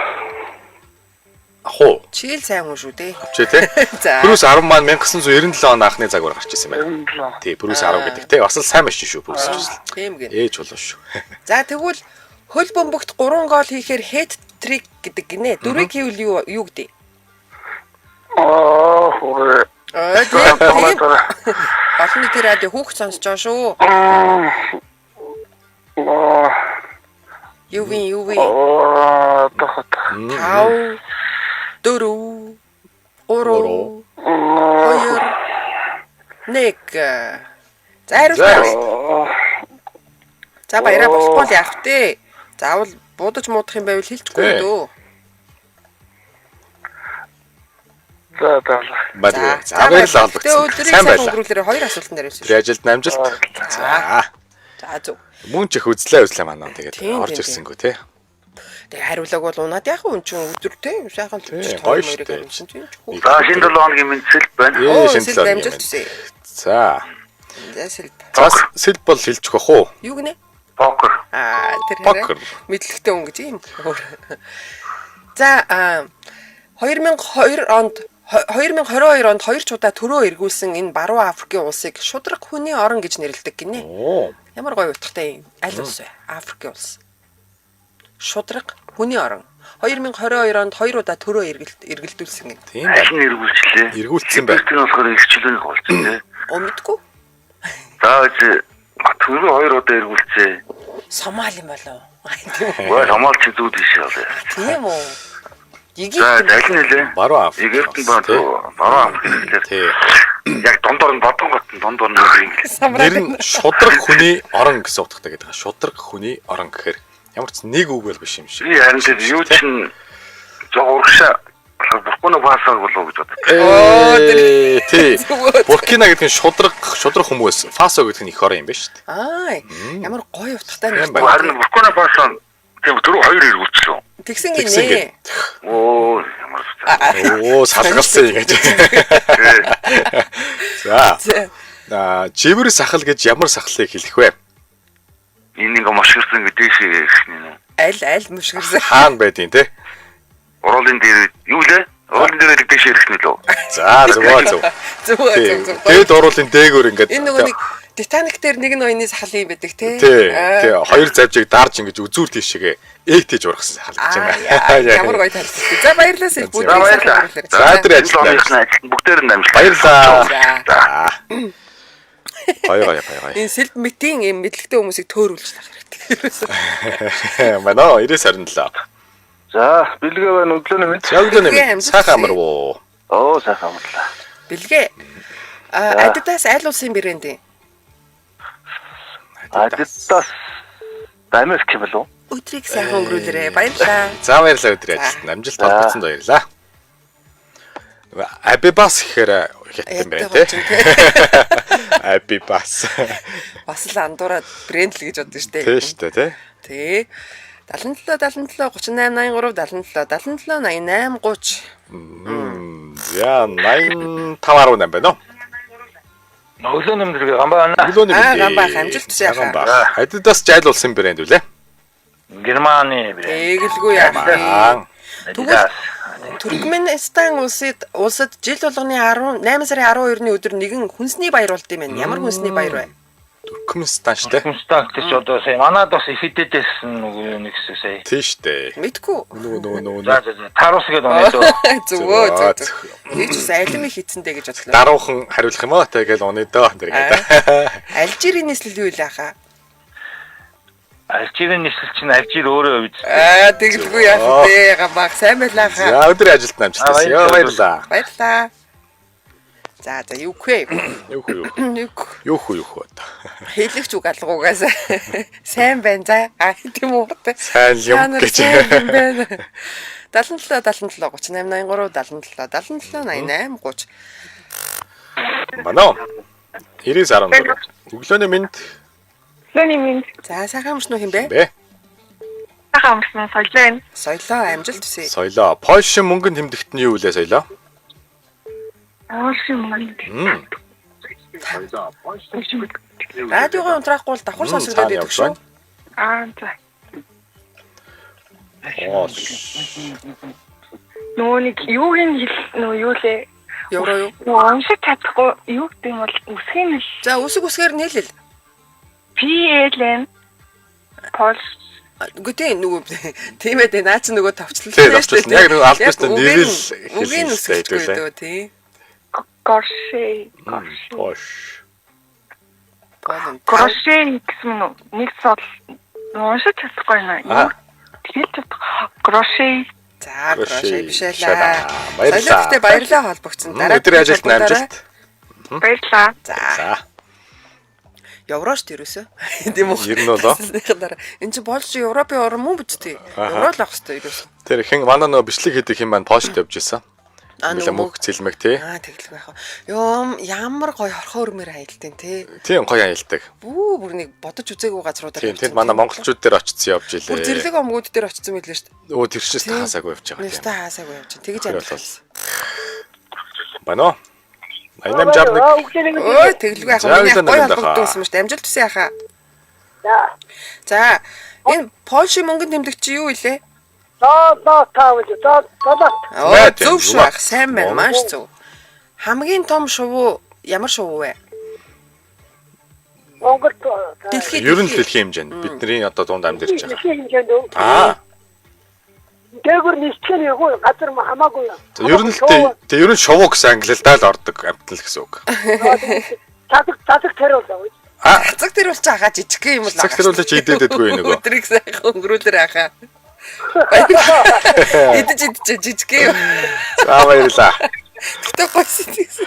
Ахуу. Чийл сайн хүн шүү дээ. Чи тий. За. Прус 10 маань 1997 он анхны загвар гарч ирсэн байна. 97. Тий, Прус 10 гэдэг тий. Бас л сайн машин шүү Прус ч гэсэн. Тийм гин. Ээж болов шүү. За тэгвэл хөл бөмбөгт 3 гол хийхээр хэт трик гэдэг гинэ. Дөрвийг хийвэл юу юу гэдэг? Аа, хурэ. Аа тийм. Олон нийтийн радио хүүхд сонсож байгаа шүү. Аа. Юу вин юу вин? Аа, тохот. 5 4 3 2 1. За хариултаа. За баяраа болохгүй л яах вэ? Заавал будаж муудах юм байвал хэлчихгүй Тий. дөө. За, за. Бадгүй. За баярлалаа Тэгээ холбогдсон. өдрийг Сайн сайн байлаа. өнгөрүүлээрэ хоёр асуултан дээр ирсэн Тэр шүү. ажилд амжилт. За. За зөв. Мөн ч их үзлээ үзлээ манай тэгээд Тийм, орж тийм, ирсэнгүү тий. Тэгээ хариулааг бол унаад яах вэ? Үн чинь өдөр те сайхан л Тийм, өчиж гоё хоёр шүү мөрийг дээ. хариулсан чинь чухал. За шинэ 7 хоногийн мэнд сэлб байна. Ээ, Оо, шинэ сэлб 7 хоногийн амжилт мэнд. хүсье. За. За сэлб. За сэлб бол хэлчих бах уу? Юу гинэ? Покер. Аа тэр хэрэг Покер. мэдлэгтэй хүн гэж юм. За аа, 2002 онд 2022 онд хоёр ч удаа төрөө эргүүлсэн энэ баруун Африкийн улсыг шудраг хүний орон гэж нэрлэдэг гинэ. Оо. Ямар гоё утгатай юм. Аль улс вэ? Африкийн улс. Шудраг хүний орон. 2022 онд хоёр удаа төрөө эргэлдүүлсэн гин. Тийм байна. Аль нь эргүүлчлээ? Эргүүлсэн байна. Тэр нь болохоор эрхчлөөний болсон тий. Оо мэдгүй. За төрөө хоёр удаа эргүүлцээ. Сомали юм болов. Аа, тийм үү? Ой, Сомали чи зүүд биш ялаа. Тийм үү? За, Египт. аль нь нэлээ? Баруун Африк. Египт ба баруун Африк гэхлээр Тий. яг дундор нь бодгон готон дундор нь өөр юм. Нэр нь шудраг хүний орон гэсэн утгатай гэдэг. Шудраг хүний орон гэхээр ямар ч нэг үг бол биш юм шиг. Би харин тэр юу чин жоо урагшаа Буркина Фасо болов гэж боддог. Оо, Ээ, тий. Зүгээр. Буркина гэдэг нь шудраг шудраг хүмүүс, Фасо гэдэг нь их орон юм байна шүү дээ. Аа, ямар гоё утгатай Тийм нэр. байна. Харин Буркина Фасо тийм түрүү хоёр эргүүлчихсэн. Тэгсэн Тэгсэн гинэ. Оо ямар зү. Оо, салгалсан юм гэж. За. За. Аа, живэр сахал гэж ямар сахлыг хэлэх вэ? Энэ ингээ мошгирсан гэдэг дээшээ гэх нь. Аль аль мөшгөрсөн. Хаана байдیں те? Уруулын дээр юу лээ? Уруулын дээр байдаг дээшээ ирэх нь лөө. За, зөв зөв. Зөв Тий. зөв зөв. Дээд уруулын дээгүүр ингээд Энэ нөгөө нэг Титаник дээр нэг нь оёны сахал юм байдаг те. Тий, тий, хоёр завжийг дарж ингэж үзүүр тийшээгээ ээктэж ургасан сахал гэж юм Аа, байна. ямар гоё танилцсан. За баярлалаа сэл За, бүгдийг баярлалаа. сайхан өнгөрүүлээрэй. За, тэр Энэ лооныхны ажилтан бүгдээр нь амжилт. Баярлалаа. За. За. Гоё гоё гоё гоё. Энэ сэлб мэтийн ийм мэдлэгтэй хүмүүсийг төөрүүлж лах хэрэгтэй. Манай 927. За, бэлгээ байна өглөөний мэнд. За өглөөний Бэлгээ мэнд. амжилт Сайхан хүсье. амар уу. Оо сайхан амарлаа. Бэлгээ. А Adidas аль улсын брэнд юм? Adidas. Америк юм болов уу? Өдрийг сайхан өнгөрүүлээрэй. Баярлалаа. За баярлалаа өдрийн ажилд. Амжилт холбогдсонд баярлалаа. Нөгөө Абибас гэхээр хятад юм байна тий. Абибас. Бас л андуураад брэнд л гэж бодсон шүү дээ. Тий шүү дээ тий. Тий. 77 77 38 83 77 77 88 30. За 85.8 байна уу? Өглөө нэмдэргээ гамбаа байна. Өглөөний Аа, мэнд. Гамбаах, амжилт хүсье ахаа. Гамбаах. Adidas жайл улсын брэнд үлээ. Германы брэнд. Тэгэлгүй яах вэ? Аа. Тэгвэл Туркменистан улсад жил болгоны 18 сарын 12-ны өдөр нэгэн хүнсний баяр болд юм байна. Ямар хүнсний баяр вэ? Туркменистан шүү дээ. Туркменистан гэдэг чи одоо сая манад бас их хэдэдээс нөгөө нэг хэсэг сая. Тий шүү дээ. Мэдгүй. Нөгөө нөгөө За нөгөө за за Тарус гэдэг унаа дөө. Зүгөө зүг зүг. Нэг ч бас алим их эцэндээ гэж бодлоо. даруухан хариулах юм аа тэгэл унаа дөө тэр гэдэг. Алжирийн нийслэл юу илээ хаа? Алжирийн нийслэл чинь Алжир өөрөө биз. Аа тэгэлгүй яах вэ? Гамбаах сайн байлаа хаа. За өдрийн ажилд амжилт Аа, хүсье. Йоо баярлалаа. баярлалаа. Баярлаа. За за юу вэ? Юу хүү юу. Юу Юу хүү юу хүү одоо. хэлэгч үг алгуугаас сайн байна за. А тийм үү? Сайн юм Та нар гэж. сайн юм байна. 77 77 38 83 77 77 88 30. Манай 99.14. Өглөөний мэнд Өглөөний мэнд. За сайхан амарсан уу хин бэ? бэ? Сайхан амарсан уу? Соёлоо байна. Соёлоо амжилт хүсье. Соёлоо. Польшийн мөнгөн тэмдэгт нь юу вэ соёлоо? Польшийн мөнгө. Радиогоо унтраахгүй бол давхар сонсогдоод цаана идэх явж шүү. байна. Аа за. Польш. Нөгөө нэг юуг нь хэл нөгөө юу лээ? Евро юу? Нөгөө уншиж чадахгүй юу гэдэг юм бол үсгийн хэл За үсэг үсгээр нь хэлэл. PLN Польш Үгүй тийм нөгөө тийм ээ дээ наа чи нөгөө товчлол Тийм, товчлол. Яг нөгөө аль бисны нэрэл үгийн хэлсэн үсгэлгүй хэдүүлээ. дөө тий. Горшээ Польш. Болон. Грошээ гэсэн юм уу? Нэг сул уншиж чадахгүй юм Аа. аа. Хэлж чадах. Грошээ За Грошээ грошээ биш ээ. Баярлалаа. Соёлоо гэхдээ баярлалаа холбогдсон. Дараа Өдрийн ажилд амжилт. баярлаа. За За. евро ш тэрөөсөө. Тийм үү? Ер нь болоо. Тасласныхаа дараа. Энд чинь Польш Европын орн мөн биз дээ. Аха. Евро л авах хэрэгтэй ерөөсөө. Тэр хэн манай нөгөө бичлэг хийдэг юм маань Польшд явж исэн. Аа Нэлээ мөнгө цэлмэг тий. Аа тэглэх байх. Йоо ямар гоё хорхоо өрмөр аялтیں тий. Тийм гоё аялдаг. Бүү бүр нэг бодож үзээгүй газруудаар. Тийм явчихсан, тэнд манай тий. монголчууд дээр очсон явж Бүр илээ. зэрлэг омгууд дээр очсон мэлээ шүү дээ. Өө тэр чинээс хаасаагүй явж байгаа тийм. Нэртэй хаасаагүй явж. Тэгэж Тэр амьдрах. бол. Байна уу? 8861. Өө тэглгүй яах За, вэ? Миний өглөө гоё нэгэн холбогдсон дахаа. юм шүү дээ. Амжилт хүсье яхаа. За. Энэ Польшийн мөнгөн тэмдэг чи юу илээ? Оо Мэ, тийм, зөв шүү зула. ах сайн байна маш зөв. Хамгийн том шувуу ямар шувуу вэ? Монгол Дэлхийд Ер нь л дэлхийн хэмжээнд бидний одоо дунд амьдарч байгаа. дэлхийн хэмжээнд Аа. дээгүр нистгэн юу газар хамаагүй юм. За, Ер нь л тэ ер нь шувуу гэсэн англиудаа л ордог амтнал гэсэн үг. Цацаг цацаг тариулаа. Аа. Цацаг тэр бол чи ахаа жижиг юм л Цацаг тэр бол чи идээддэггүй нөгөө. Өдрийг сайхан өнгөрүүлэр ахаа. Идэж идэж жижиг юм. За баярлаа. Гэтэ гоё сэтгэсэн.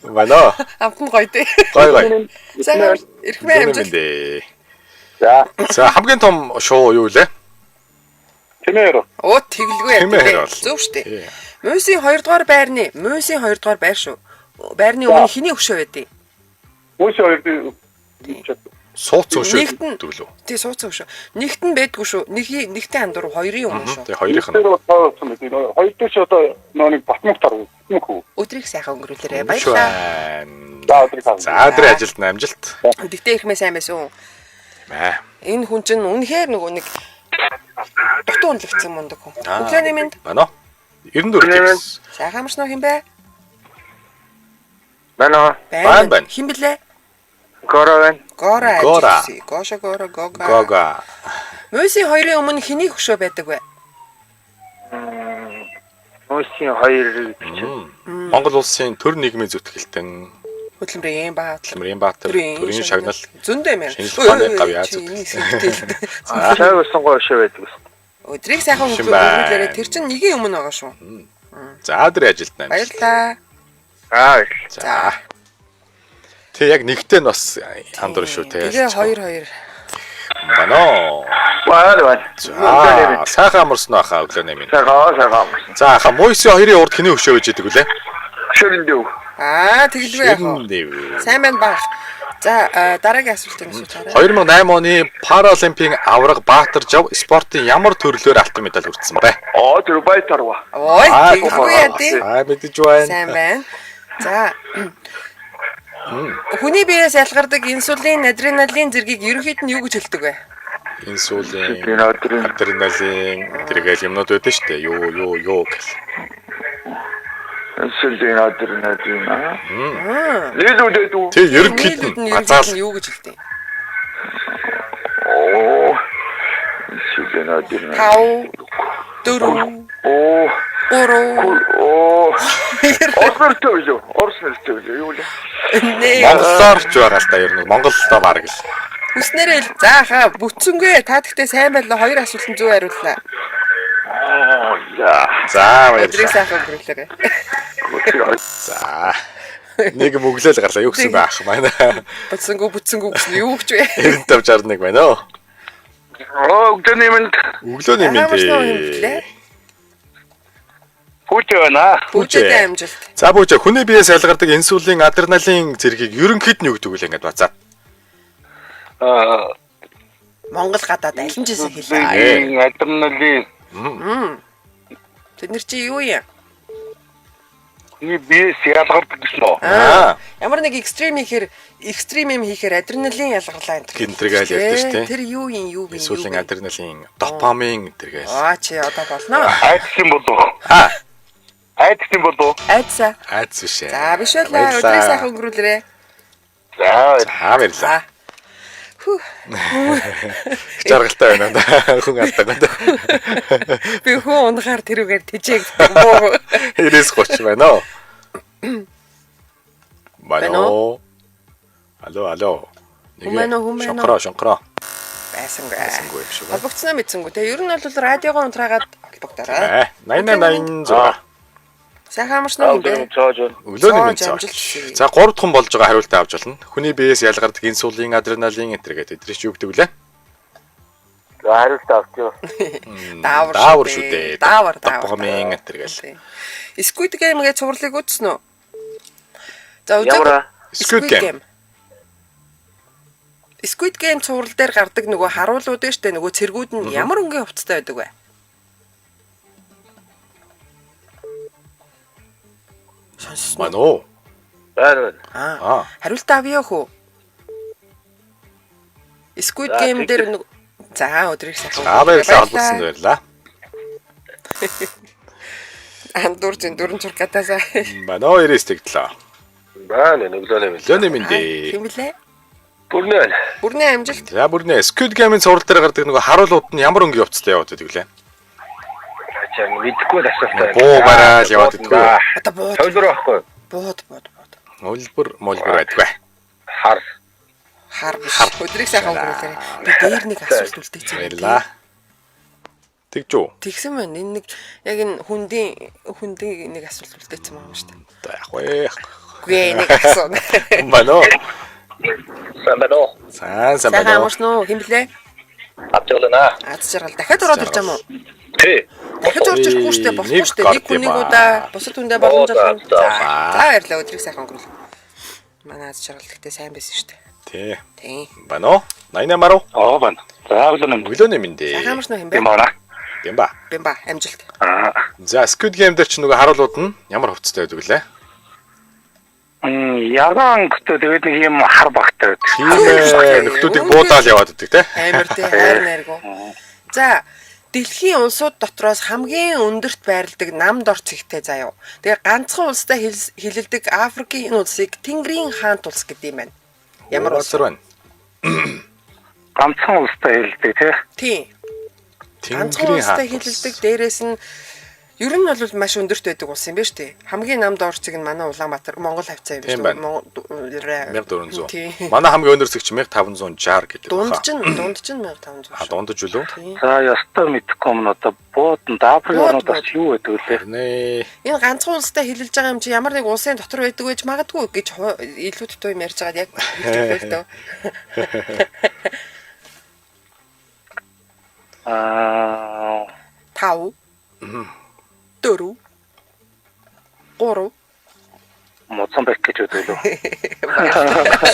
Байна уу? Амт нь гоё дээ. Гоё гоё. Сайхан эрхмээ амжилт. Амжилт. За. За хамгийн том шувуу юу вэ? Тэмээр. Оо тэглгүй яа. Тэмээр бол. Зөв штэ. Тий. Мүйсийн 2 дугаар байрны, мүйсийн 2 дугаар байр шүү. Байрны өмнө хиний хөшөө байдیں۔ Мөс хоёр Сууц өшөө Нэгт нь- гэдэг лүү. Тий сууцсан хөшөө. Нэгт нь байдгүй шүү. Нэг нэгтэн андуур хоёрын өмнө шүү. Тий хоёрынх нь. тооцсон мэт. Хоёр дээр чи одоо нөө нэг Батмөх таруу. Батмөх үү? Өдрийг сайхан өнгөрүүлээрэ. Шүү Баярлалаа. байна. За өдрийг хаа. За өдрийн ажилд нь амжилт. Тэгтээ ихмээ сайн байсан уу? Мэ. Энэ хүн чинь үнэхээр нөгөө нэг дутуу үнэлэгдсэн мундаг хүн. Өглөөний мэнд Байна уу? 94 тэгс. сайхан амарсан уу хин бэ? Байна уу? Байна, байна. Хин блэ? Горо байна. Гора Гора. ажил. Гошо гора гога. Гога. Мүйсийн хоёрын өмнө хэний хөшөө байдаг вэ? Мөсийн хоёр гэдэг чинь. Монгол улсын төр нийгмийн зүтгэлтэн Хөдөлмөрийн Баатар. Хөдөлмөрийн Баатар, төрийн шагнал, Зөндөө юм байна. шинжлэх ухааны гавьяа зүтгэл. Чай усан гоо өшөө байдаг ус. Өдрийг сайхан Шин байна. өнгөрүүлээрэ тэр чинь нэгийн өмнө байгаа шүү. За өдрийн ажилд нь амжилт. Баярлалаа. Аа баярлалаа. За. Тэг яг нэгтэй нь бас андуур шүү те. Тэгээ 2 2. Байна уу? Байна байна. За, сайхан амарсан уу хаа өглөөний минь. Сайхан сайхан амарсан. За, хаа Мойсын хоёрын урд хэний хөшөө гэж идэг үлээ? Шөрөндөв. Аа, тэгэлгүй яах вэ? Шөрөндөв. Сайн байна баах. За, дараагийн асуултыг асууж хараа. 2008 оны Паралимпийн аварга Баатар Жав спортын ямар төрлөөр алтан медаль хүртсэн бэ? Аа, тэр Байтарва. Ой, тэгэлгүй яа тий. Аа, мэдэж байна. Сайн байна. За. Хүний биеэс ялгардаг инсулин, адреналин зэргийг ерөнхийд нь юу гэж хэлдэг вэ? Инсулин, адреналин тэргээл юмнууд байдаг шүү дээ. Юу юу юу гэл. Инсулин, адреналин. Нийлүүд үү? Тий, ерөнхийд нь базаал юу гэж хэлдэг? Оо. Инсулин, адреналин. 5 4 Оо. 3 Оо. Орос нэртэй билүү? Орос нэртэй билүү? Юу лээ? Нэ. Монголоор ч байгаа л та ер нь Монголдоо бараг л. Хүснээрээ л за хаа бүтсэнгүй. Та тэгтээ сайн байлаа. Хоёр асуултанд зөв хариуллаа. Аа, за. За Өдрийг баярлалаа. сайхан өнгөрүүлээрэй. За. Нэг мөглөөл гарлаа. Юу гэсэн бэ ах маань. Бүтсэнгүү бүтсэнгүү гэсэн юу гэж вэ? 95 61 байна уу? Оо, өглөөний мэнд. Өглөөний мэнд. Амар Хүүтэй байна. Хүүчтэй амжилт. За бүүжээ хүний биеэс ялгардаг инсулин, адреналин зэргийг ерөнхийд нь юу гэдэг вэ ингээд бацаа. Аа, Монгол гадаад аль нь ч гэсэн хэлээ. Адреналин. Тэд нар чи юу юм? Хүний биеэс ялгардаг гэсэн үү? Аа. Ямар нэг экстрим хийхээр экстрим юм хийхээр адреналин ялгарлаа энэ. Гинтэргээл ярьдаг шүү дээ. Тэр юу юм юу юм? Инсулин, адреналин, допамин гинтэргээл. Аа чи одоо болно. Айдас юм болов уу? Аа. Айдас юм болов уу? Айдсаа. Айдас биш ээ. За биш байлаа. Өдрийг сайхан өнгөрүүлээрэй. За. За баярлалаа. Хүү. Жаргалтай байна да. Хүн алдаг байна. Би хүн унахаар тэрүүгээр тэжээг буу. 90-30 байна уу? Байна уу? Алло, алло. Хүн байна уу, хүн байна уу? Шонхороо, шонхороо. Байсангүй. Байсангүй юм шиг байна. Холбогдсноо мэдсэнгүү. Тэгээ ер нь бол радиогоо унтраагаад холбогдорой. 88 86. Сайхан амарсан уу бэ? Өглөөний мэнд цааш. За 3 дахь хүн болж байгаа хариултаа авч болно. Хүний биеэс ялгардаг инсулин, адреналин энэ төр гэдэг эдрээс юу гэдэг вүлээ? За хариултаа авч юу. Даавар Даавар шүү дээ. Даавар, даавар. Допамин энэ төр гэл. Squid Game гэж цувралыг үзсэн үү? За үзээгүй. Ямар? Squid Game. Squid Game цуврал дээр гардаг нөгөө харуулууд нь штэ нөгөө цэргүүд нь ямар өнгийн хувцастай байдаг вэ? Сонссон Мань уу? Байна байна. Аа. Хариултаа авъя хөө. Squid Game дээр нэг за өдрийг сайхан. За баярлалаа холбогдсонд баярлалаа. Андуур зэн дөрөн зургатаасаа. Байна уу 90-7. Байна өглөөний мэнд. Өглөөний мэнд ээ. Хэм блэ? Бүрнээ байна. Бүрнээ амжилт. За бүрнээ Squid Game-ийн цуврал дээр гардаг нөгөө харуулууд нь ямар өнгийн хувцастай яваад байдаг лээ? Чам мэдэхгүй л асуулт байна. Буу бараал яваад идэггүй. Одоо бууд. Хөлбөр байхгүй. Бууд бууд бууд. Хөлбөр молбөр байдгүй. Хар. Хар биш. Өдрийг сайхан өнгөрүүлээрэй. Би дээр нэг асуулт үлдээсэн. Баярлаа. Тэгж үү? Тэгсэн байна. Энэ нэг яг энэ хүндийн нэг асуулт үлдээсэн байгаа юм шүү дээ. Одоо яах вэ? Үгүй ээ нэг асууна. Байна уу? Сайн байна уу? Сайн сайн байна Сайхан уу? амарсан уу? Хэм блэ? Авч явлаа. Аз жаргал дахиад ороод ирж юм уу? Тий. Дахиж орж ирэхгүй шүү дээ, болохгүй шүү дээ. Нэг хүнийг удаа бусад хүндээ боломж олгоно. За баярлалаа. Өдрийг сайхан өнгөрүүл. Манай аз жаргал гэхдээ сайн байсан шүү дээ. Тий. Тий. Байна уу? 88 уу? Аа байна. За өглөөний мэнд. Өглөөний мэнд ээ. Сайхан амарсан уу хэм бэ? Бим байна. Бимба. Бимба амжилт. Аа. За Squid Game дээр чи нөгөө харуулууд нь ямар хувцастай байдаг лээ? Ягаан өнгөтэй тэгээд нэг юм хар багтай байдаг. Тийм ээ, нөхдүүдийг буудаал яваад байдаг те. Амар тий, хайр найргу. За дэлхийн улсууд дотроос хамгийн өндөрт байрладаг нам дор цэгтэй заяа. Тэгээ ганцхан улстай хилэлдэг Африкийн энэ улсыг Тэнгэрийн хаант улс гэдэг юм байна. Ямар улс газар байна? Ганцхан улстай хилэлдэг тий. Тийм. Ганцхан Тэнгэрийн улстай хаант улс. хилэлдэг дээрээс нь ер нь бол маш өндөрт байдаг улс юм байна шүү дээ. Хамгийн нам дор цэг нь манай Улаанбаатар Монгол хавцаа юм Тийм байна байна. шүү дээ. 1400. Тийм. Манай хамгийн өндөр цэг чи 1560 гэдэг. Дундч нь 1500. А дундаж үлээ? За ёстой мэдэхгүй юм нь одоо бууданд Африк Бууд, орнуудаас юу байдаг лээ? Нэ. Энэ ганцхан улстай хилэлж байгаа юм чи ямар нэг улсын дотор байдаг байж магадгүй гэж илүү дутуу юм ярьж байгаад яг хэлж өгөх л дөө.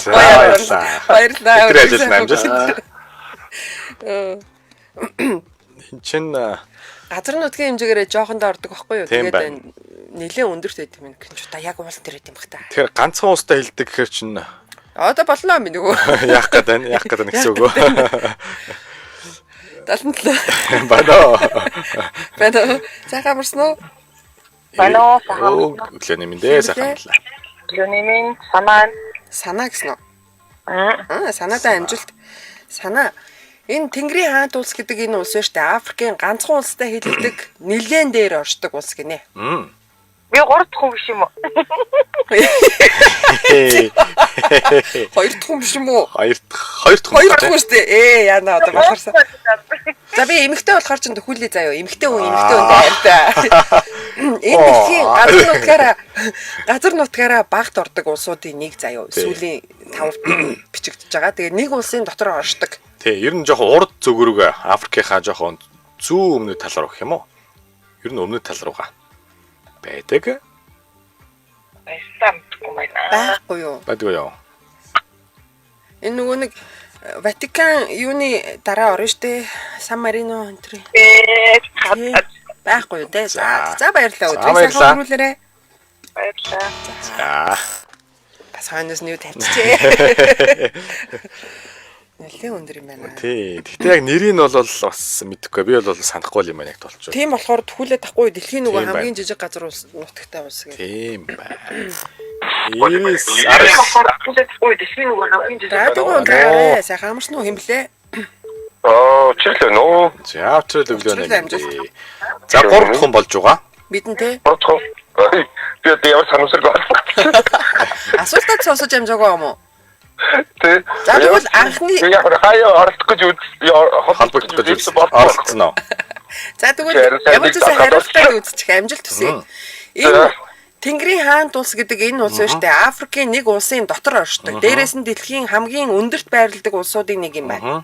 За баярлалаа. Баярлалаа. Өдрийн ажилд амжилт. Энд чин Газар нутгийн хэмжээгээрээ жоохондоо ордог байхгүй юу? Тийм Тэгээд байна. нэлээд өндөрт байт юм гинч та яг уул дээр байт юм бах та. тэгэхээр ганцхан уустай хилдэг гэхэр чин Одоо болно минь нөгөө. яах гээд байна? Яах гээд байна гэсэн үг үү? 77. Байна уу? Байна уу? Сайхан амарсан уу? Байна уу? Сайхан Оо, өглөөний мэндээ сайхан амарлаа. Өглөөний минь санаа. Санаа гэсэн үү? Аа, санаадаа амжилт. Санаа. Энэ Тэнгэрийн хаант улс гэдэг энэ улс байна шүү дээ. Африкийн ганцхан улстай хилдэг, нэлээд дээр оршдог улс гинэ. Би 3 дахь хүн биш юм уу? Хоёр дахь хүн биш юм уу? Хоёр дахь Хоёр дахь хүн шүү дээ. Ээ, яана одоо баларсан. За би эмэгтэй болохоор ч төхүүлээ заяа. Эмэгтэй хүн эмэгтэй хүндээ хайртай. Энэ дэлхийн газар нутгаараа багт ордог улсуудын нэг заяа. Сүүлийн 5-т бичигдэж байгаа. Тэгээ нэг улсын дотор оршдог. Тий, ер нь жоохон урд зүгрүүгээ Африкийнхаа жоохон зүүн өмнөд тал руу гэх юм уу? Ер нь өмнөд тал руугаа байдаг. Баярлалаа мэдгүй байна. Байхгүй юу? Байдгүй юу? Энэ нөгөө нэг Ватикан юуны дараа орно штэ. Сан Марино энэ төр. Байхгүй юу те. За за баярлалаа. Өдрийн сайхан өнгөрүүлээрэй. Баярлалаа. За. Бас хойноос нь юу тавьчихжээ. Нэлээд өндөр юм байна. Тий. Гэхдээ яг нэрийг нь бол бас мэдэхгүй. Би бол санахгүй юм байна яг толчоо. Тийм болохоор төхүүлээд тахгүй дэлхийн нөгөө Тийм байна. хамгийн жижиг газар улс нутагтай улс гэх. Тийм байна. 99 19 Дэлхийн нөгөө хамгийн жижиг Радио ундраарай. Сайхан амарсан уу хэмблээ? Аа, өчирлөө нөө. За, өчрөл өглөө Өчрөл нэ. амжилт. За, 3 дахь хүн болж байгаа. Мэдэн те. 3 дахь хүн. Би одоо ямар санамсарг байна. Асуултад сонсож амжаагүй юм уу? Тэ. За тэгвэл анхны яг хаяа оролдох гэж Холбогдох гэж үзсэн. Оролцсон уу? За тэгвэл ямар ч байсан хариултаа үзчих амжилт хүсье. Энэ Тэнгэрийн хаант улс гэдэг энэ улс байна шүү дээ. Африкийн нэг улсын дотор оршдог. Дээрээс нь дэлхийн хамгийн өндөрт байрладаг улсуудын нэг юм байна.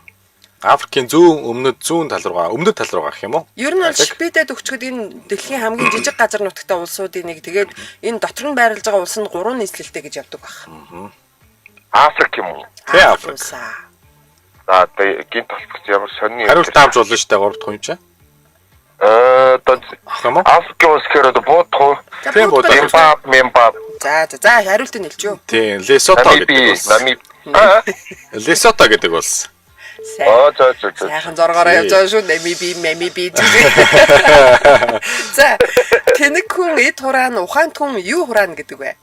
Африкийн зүүн өмнөд зүүн тал руугаа, өмнөд тал руугаа гэх юм уу? Ер нь бол Байдаг. Шведэд өгчгöd энэ дэлхийн хамгийн жижиг газар нутагтай улсуудын нэг. Тэгээд энэ дотор нь байрлаж байгаа улс нь 3 нийслэлтэй гэж явдаг баг. Африк юм уу? Тий, Африк. улсаа. За одоо гинт толцогч ямар сонин юм. Хариулт авч болно шүү дээ 3 дахь хүн чинь. Одоо Ах юм уу? Африкийн улс гэхээр одоо буудах уу? За Тийм, буудах. буудах. Мембаб, Мембаб, За за за хариултыг хэлчихв. Тийм, Лесото гэдэг Намиби, улс. Намиб. Аа, Лесото гэдэг улс. Сайн. аа, за за за. Сайхан зоргоороо явж байгаа шүү. Намиби, мамиби. За тэнэг хүн эд хураан, ухаант хүн юу хураана гэдэг вэ?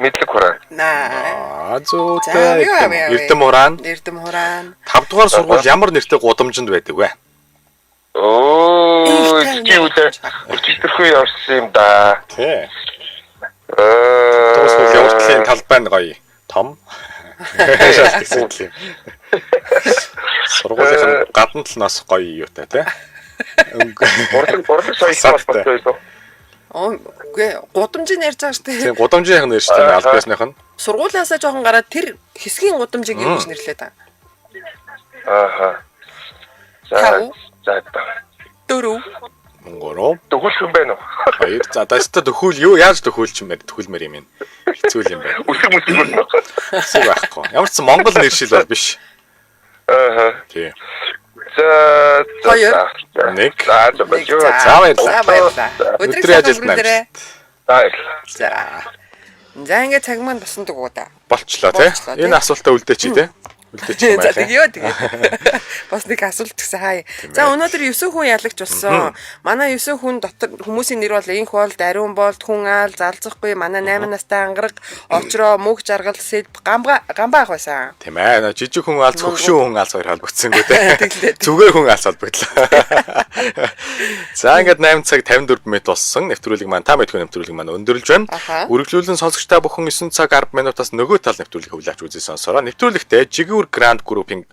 Мэдлэг хураан. Наа. Аа, За, зүйтэй. юу авъя, авъя. Эрдэм хураан. Эрдэм хураан. 5 дугаар сургууль ямар нэртэй гудамжинд байдаг вэ? Оо, Их чи үлээ. Өчигдөрхөө явсан юм да. Тий. Дугаар сургуулийн Аа. уртлын талбай нь гоё. Том. Шалт гэсэн юм. Сургуулийн гадна талнаас гоё юутай тий. Урлаг соёлтой холбоотой байлоо. Оо, үгүй ээ, гудамжийг ярьж байгаа шүү дээ. Тийм гудамжийнх нь нэр шүү дээ аль биесных нь. Сургуулиасаа жоохон гараад тэр хэсгийн гудамжийг юу гэж нэрлээд байгаа. Ааха. За. Тав. За. 4 3 Төгөлх юм байна уу? 2 за даста төхүүл юу яаж төхүүлч юм бэ? Төхүүлмээр юм юм. Хэцүү юм байна. Үсэг мүсэг байна уу? Хэцүү байхгүй. Ямар ч сан Монгол нэршил бол биш. Ааха. Тий. За. Хоёр. Нэг. За, за баярлалаа. За баярлалаа. За баярлалаа. Өдрийн Өдрийн сайхан ажилд өнгөрүүлээрэй. амжилт. За баярлалаа. За. За ингээд цаг маань босон дугуй да. Болчлоо тий. Болчлоо, тий. Энэ асуултаа үлдээч тий. Үлдээч юм За байх. тэгье тэгээ. Бас нэг асуулт гэсэн хаа. За өнөөдөр 9 хүн ялагч болсон. Манай 9 хүн дотор хүмүүсийн нэр бол инх бол, даруун бол, хүн аал, залзахгүй, манай 8 настай ангараг, очроо, мөнх жаргал, сэдб, гамба гамба ах байсан. Тийм ээ. Нөө жижиг хүн алц, хөгшин хүн алц хоёр холбогдсонгүй тий. Тэглээ. Зүгээр хүн алц холбогдлоо. За ингээд 8 цаг 54 минут болсон. Нэвтрүүлэг маань та мэдгүй нэвтрүүлэг маань өндөрлж байна. Аха. Үргэлжлүүлэн сонсогч та бүхэн 9 цаг 10 минутаас нөгөө тал нэвтрүүлгийг хүлээж үзэн сонсороо. Нэвтрүүлэгтээ Жигүүр Гранд Группийн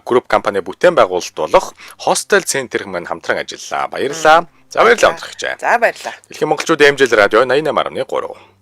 групп компани бүтээн байгуулалт болох Hostel Center маань хамтран ажиллалаа. Баярлалаа. За баярлалаа онцгойч. За баярлалаа. Дэлхийн монголчууд MJL радио 88.3.